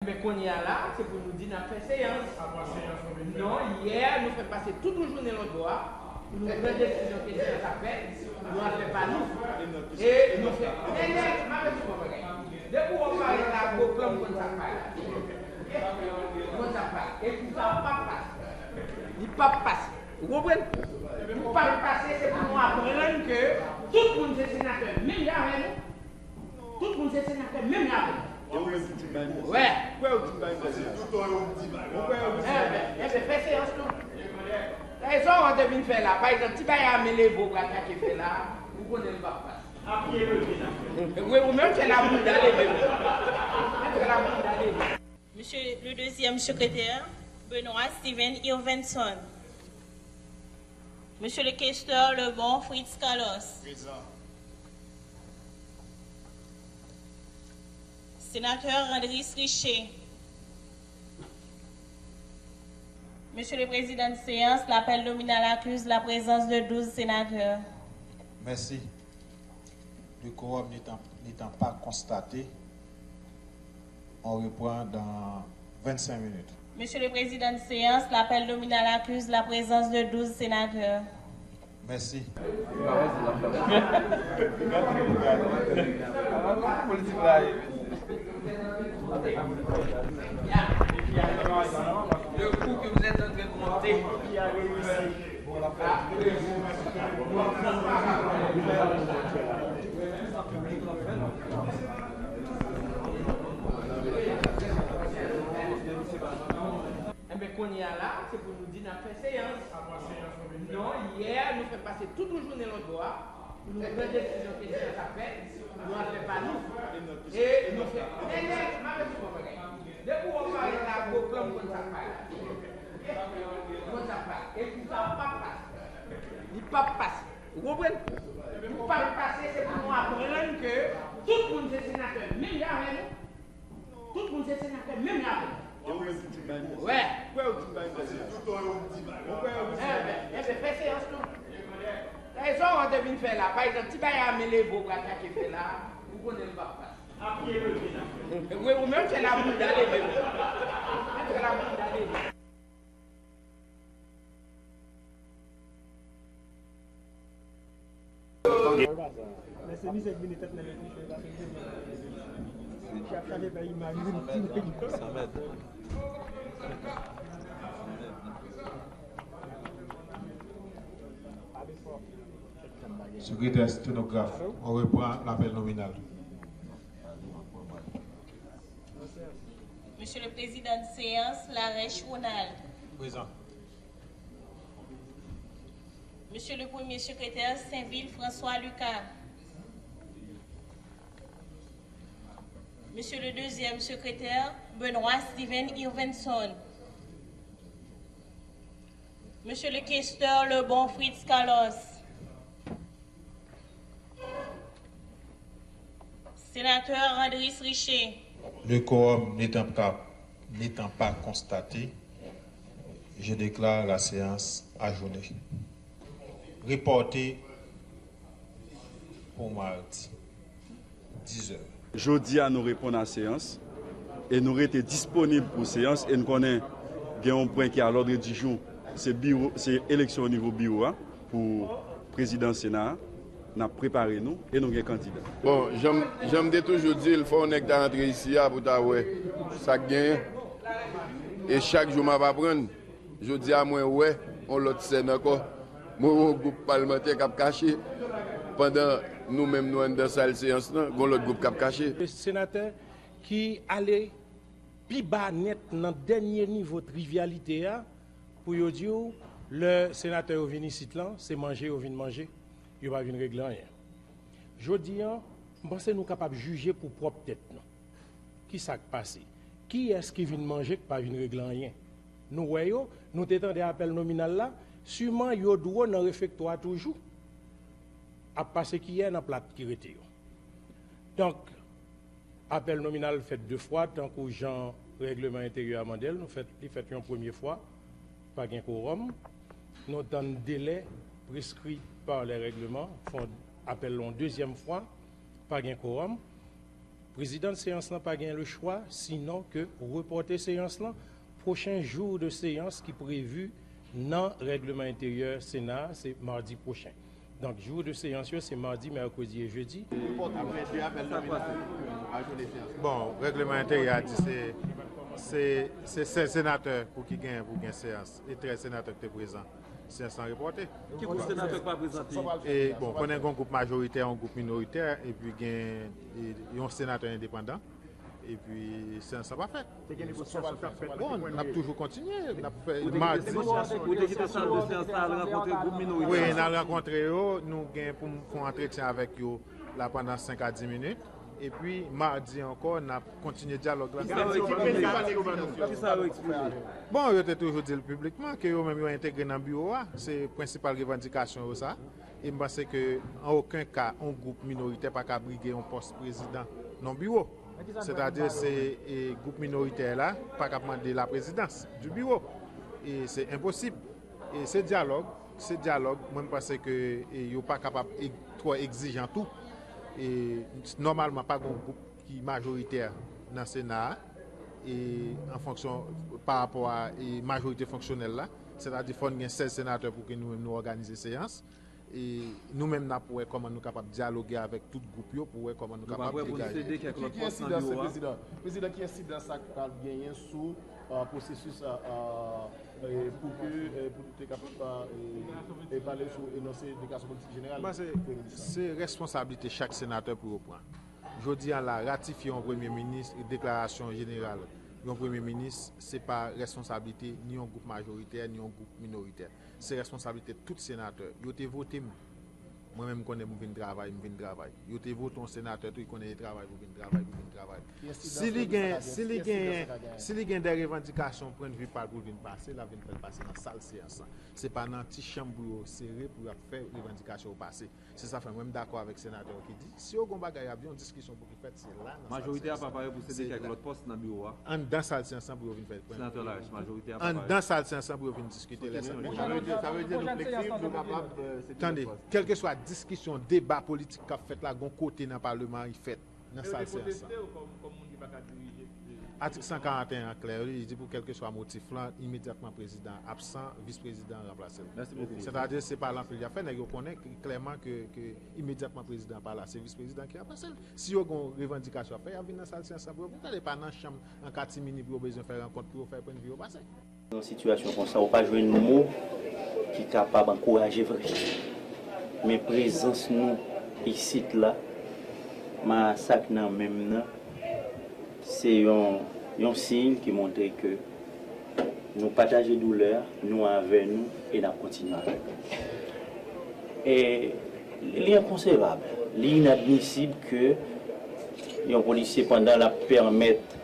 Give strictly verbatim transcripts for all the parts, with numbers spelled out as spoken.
Enben, kounye a la, se pou nou di n ap fè seyans. Non, yè, nou fè pase tout yon jounen lòtbò a pou nou pran desizyon ke seyans ap fèt, nou al fè pa nou. E nou fè, men nèg, m ap di w yon bagay. Depi w ap parèt la ak gwo plan, m konn sa k pale la. M konn sa k pale. E pou sa, w p ap pase. Li p ap pase. Ou konprann? Li p ap pase, se pou nou aprann ke tout moun se senatè menm jan avè nou. Tout moun se senatè menm jan avè nou. E ou menm ki di bay mèsi. Wè. Ou kwè ou di bay mèsi. Tout tan yo di bay. Ou kwè ou di bay. Enben, enben, fè seyans nou. Sa e sa w te vin fè la. Pa egzanp, ti bagay a men leve w pral chache fè la, ou konnen l p ap pase. Apiye leve la. Wi, ou menm fè labouda leve. Ou menm fè labouda leve. Monsieur le deuxième secrétaire, Benoît Steven Irvenson. Monsieur le questeur Lebon Fritz Carlos. Présent. Sénateur Randris Richer. Monsieur le Président de séance, l'appel nominal accuse la présence de douze sénateurs. Mèsi. Le quorum n'étant, n'étant pas constaté, on reprend dans vingt-cinq minutes. Monsieur le Président de séance, l'appel nominal accuse la présence de douze sénateurs. Mèsi. Le coup que vous êtes en train de monter. Enben, kounye a la, se pou nou di n ap fè seyans. Non, yè, nou fè pase tout yon jounen lòtbò a pou nou pran desizyon ke seyans ap fèt, nou al fè pa nou. E nou fè, men nèg, m ap di w yon bagay. Depi w ap parèt la ak gwo plan, m konn sa k pale la. M konn sa k pale. E pou sa, w p ap pase. Li p ap pase. Ou konprann? Li p ap pase, se pou nou aprann ke tout moun se senatè menm jan avè nou. Tout moun se senatè menm jan avè nou. E ou menm ki di bay mèsi. Wè. Ou kwè ou di bay mèsi. Tout tan yo di bay. Ou kwè ou di bay. Enben, enben, fè seyans nou. Sa e sa w te vin fè la. Pa egzanp, ti bagay a men leve w pral chache fè la, ou konnen l p ap pase. Apiye leve la. Wi, ou menm fè labouda leve. Ou menm fè labouda leve. Men se misye k vini tèt nèg epi fè pase l. Misye ap chache fè imaj li ti nèg. Sekretè stenograf, on reprend l'appel nominal. Monsieur le Président de séance, Larèche Ronald. Présent. Monsieur le Premier secrétaire, Sainvil François Lucas. Monsieur le deuxième secrétaire, Benoît Steven Irvenson. Monsieur le questeur Lebon Fritz Carlos. Sénateur Randris Richer. Le quorum n'étant pas, n'étant pas constaté, je déclare la séance ajournée. Reportée pour mardi, dix heures. Jodi a, nou reponn a seyans e nou rete disponib pou seyans e n konnen gen yon pwen ki a l'ordre du jour, se biwo, se eleksyon o nivo biwo a pou prezidan Sena a. N ap prepare nou e nou gen kandida. Bon, jan m, jan m te toujou di l, fò yon nèg ta rantre isi a pou ta wè sa k genyen. E chak jou m ap aprann. Jodi a, mwen wè yon lòt sèn ankò. Mwen wè yon gwoup palmantè k ap kache pandan nou menm nou anndan sal seyans lan, gen yon lòt gwoup k ap kache. Senatè ki ale pi ba nèt nan dènye nivo trivyalite a pou yo di w lè senatè yo vin isit lan, se manje yo vin manje, yo pa vin regle anyen. Jodi a, m panse nou kapab jije pou pwòp tèt nou. Kisa k pase? Kiyès ki vin manje k pa vin regle anyen? Nou wè yo, nou te tande apèl nominal la, siman yo dwe nan refektwa toujou. Ap pase kiyè nan plat ki rete yo. Donk, apèl nominal fèt de fwa, tankou jan règleman enteryè a mande l, nou fèt, li fèt yon premye fwa, pa gen kowòm. Nou tann delè preskri pa lè règleman, fè yon apèl yon dezyèm fwa, pa gen kowòm. Prezidan seyans lan pa gen le chwa sinon ke repòte seyans lan. Pwochen jou de seyans ki previ nan règleman enteryè Sena a, se madi pwochen. Donk, jou de seyans yo, se madi, mèkredi e jedi. Bon, règleman enteryè a di se, se, se sèz senatè pou ki genyen pou gen seyans, e trèz senatè ki te prezan. Seyans lan repòte. Ki gwoup senatè k pa prezante? E, bon, konnen gen yon gwoup majoritè, yon gwoup minoritè, epi gen, e, yon senatè endepandan. Epi, seyans lan pa fèt. Te gen negosyasyon k ap fèt? Bon, n ap toujou kontinye. N ap fè madi. Ou te kite sal de seyans la al rankontre gwoup minoritè? Wi, n al rankontre yo. Nou gen pou n fè yon antretyen avèk yo la pandan senk a dis minit. Epi, madi ankò, n ap kontinye dyalòg la. Kisa yo eksplike? Kisa yo eksplike? Bon, yo te toujou di l piblikman ke yo menm yo entegre nan biwo a. Se prensipal revandikasyon yo sa. E m panse ke, an okenn ka, yon gwoup minoritè pa ka brige yon pòs prezidan nan yon biwo. Sètadi, se, e, gwoup minoritè la pa ka mande la prezidans di biwo. E se enposib. E se dyalòg, se dyalòg. Mwen, m panse ke, e, yo pa kapab e, twò egzijan tou. E nòmalman, pa gen yon gwoup ki majoritè nan Sena a, e an fonksyon, pa rapò a, e, majorite fonksyonèl la. Sètadi, fò n gen sèz senatè pou ke nou menm nou òganize seyans. E nou menm, n ap wè kòman nou kapab dyaloge avèk tout gwoup yo pou wè kòman nou kapab degaje. Nou pa prè pou n sede kèk lòt pòs nan biwo a? Prezidan, ki ensidans sa k pral genyen sou, euh, pwosesis, euh, euh, e pou ke, e pou te kapab, euh, e, e pale sou enonse deklarasyon politik jeneral? Premye minis la. Se responsablite chak senatè pou yo pran. Jodi a la, ratifye yon premye minis, deklarasyon jeneral yon premye minis, se pa responsablite ni yon gwoup majoritè, ni yon gwoup minoritè. Se responsablite tout senatè. Yo te vote m. Mwen menm, m konnen m vin travay, m vin travay. Yo te vote yon senatè tou, li konnen li travay pou vin travay, pou vin travay. Si li gen, si li gen, si li gen de revandikasyon, pwennvi pa l pou l vin pase, l ap vin fè l pase nan sal seyans lan. Se pa nan ti chanm pou yo sere pou y ap fè revandikasyon yo pase. Se sa fè mwen m dakò avèk senatè yo ki di, si yo gen yon bagay y ap di, yon diskisyon pou ki fèt, se la nan sal seyans lan. Majorite a pa pare pou sede kèk lòt pòs nan biwo a? Anndan sal seyans lan pou yo vin fè pwen. Senatè Larèch, majorite a pa pare. Anndan sal seyans lan pou yo vin diskite lè sa. Sa vle di, sa vle di nou fleksib, nou kapab, euh, sede lòt pòs. Tande, kèlkeswa diskisyon, deba politik k ap fèt la, gon kote nan paleman an, li fèt nan sal seyans lan. Atik san karant et un an klè, li di pou kèlkeswa motif lan, imedyatman prezidan an absan, vis prezidan an ranplase l. Sètadi, se pale anpil y ap fè, nèg yo konnen k-, klèman ke, ke imedyatman prezidan an pa la, se vis prezidan ki ranplase l. Si yo gen yon revandikasyon ap fè, y ap vin nan sal seyans lan pou yo vin tande, pa nan chanm an katimini pou yo bezwen fè rankont, pou yo fè pwennvi yo pase. Nan sitiyasyon konsa, ou pa jwenn mo ki kapab ankouraje vre. Men prezans nou isit la, masak nan menm nan, se yon, yon siy ki montre ke nou pataje doulè a, nou avè nou e n ap kontinye avè nou. E li enkonsevab, li inadmisib ke yon polisye, pandan l ap pèmèt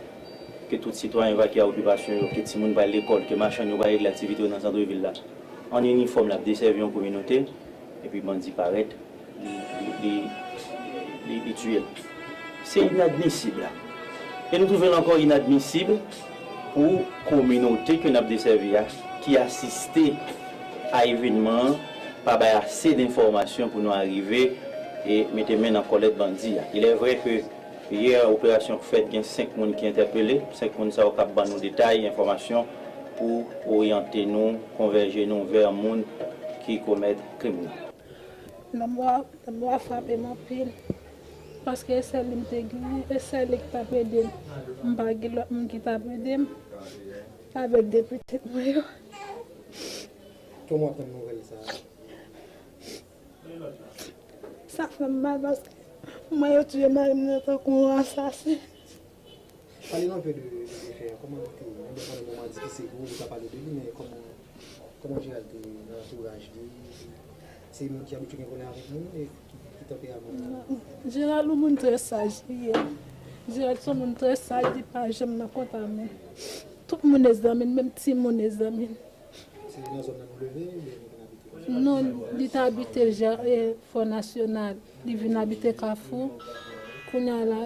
ke tout sitwayen vakye a okipasyon yo, ke timoun pral lekòl, ke machann yo pral regle aktivite yo nan sant vil la, an inifòm, l ap desèvi yon kominote, epi bandi parèt, li, li, li, li, li tiye l. Se inadmisib. E nou twouve l ankò inadmisib pou kominote ke n ap desèvi a, ki asiste a evènman an, pa bay ase d enfòmasyon pou nou arive e mete men nan kòlèt bandi a. Il est vrai que yè, operasyon k fèt, gen senk moun ki entèpele. Senk moun sa yo k ap ban nou detay, enfòmasyon pou oryante nou, konvèje nou vè moun ki komèt krim nan. Lanmò a, lanmò a frape m anpil. Paske e sèl li m te genyen, e sèl li ki t ap ede m. M pa gen lòt moun ki t ap ede m. Avèk de pitit mwen yo. Kòman w ap tann nouvèl sa a? Sa fè m mal paske m wè yo tiye mari m nan tankou yon asasen. Pale nou enpe de, de, de fè a. Kòman nou te ye? Endepandan moman difisil pou ou, nou ka pale de li, men kòman, kòman Gérald te ye nan antouraj li? Se yon moun ki abitye gen pwoblèm avèk moun, e ki tanperaman l? Gérald, yon moun trè saj li ye. Gérald se yon moun trè saj, li pa janm nan kont a moun. Tout moun e zanmi l, menm timoun e zanmi l. Se nan zòn nan nou leve, oubyen nou konn abite? Non, li t abite Ja-, e, Fò Nasyonal. Li vin abite Kafou. Kounye a la,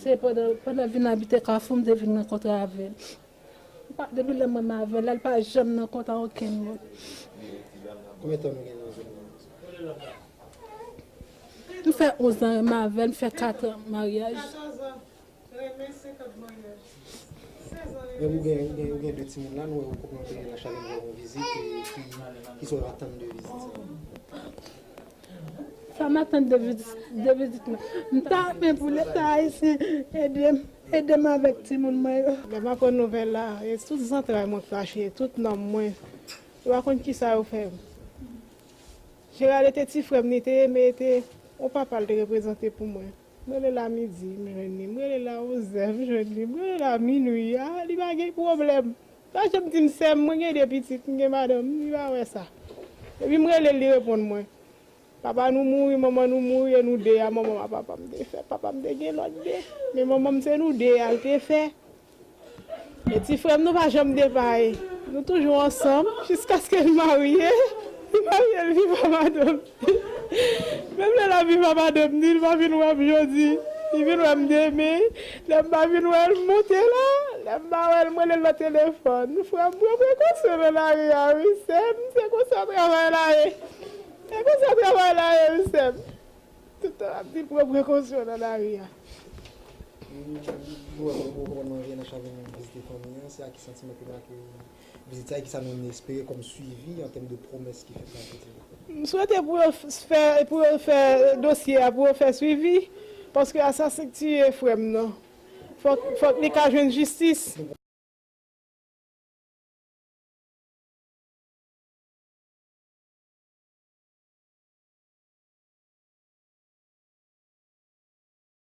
se pandan, pandan l vin abite Kafou, m te vin rankontre avè l. M pa, depi lè mwen avè l la, l pa janm nan kont a okenn moun. Konbyen tan nou gen nan zòn nan? M fè onz an renmen avè l, m fè kat an maryaj. Katòz an, renmen, senkant maryaj. Sèz an renmen. Men ou gen, ou gen, ou gen de timoun la, nou wè ou konprann te gen nan Chavennes yon vizit, e ki, ki sa w atann de vizit sa? Sa m atann de vizit, de vizit mwen. M ta renmen pou Leta ayisyen ede m, ede m avèk timoun mwen yo. Lè m aprann nouvèl la, e tout zantray mwen krache, tout nanm mwen. Yo pa konn kisa yo fè m. Gerald te ti frè m, li te, men te yon papa l te reprezante pou mwen. M rele l a midi, m jwenn li. M rele l a onzè, m jwenn li. M rele l a minui, a, li pa gen pwoblèm. Pa janm di m sè m, mwen gen de pitit, m gen madanm, li pa wè sa. Epi m rele l, li reponn mwen. Papa nou mouri, manman nou mouri, e nou de a, manman m a papa m te fè. Papa m te gen lòt de. Men manman m se nou de a l te fè. E ti frè m, nou pa janm depaye. Nou toujou ansanm jiskaske l marye. Li marye, l viv a madanm li. Menm lè l ap viv a madanm li, li pa vin wè m jodi. Li vin wè m demen. Lè m pa vin wè l, m monte la. Lè m pa wè l, m rele l nan telefòn. Frè m, pran prekosyon nan lari a, wi, sè m. Se konsa travay la ye. Se konsa travay la ye, wi, sè m. Tout tan ap di l pran prekosyon nan lari a. Nou wè kòman, kòman nou rive nan Chavennes vizite fanmi an, se ak ki santiman ke nou akèyi vizit sa, e ki sa nou espere kòm swivi an tèm de pwomès ki fèt nan kote yo? M swete pou yo f-, fè, pou yo fè dosye a, pou yo fè swivi, paske asasen k tiye frè m nan. Fòk, fòk li ka jwenn jistis.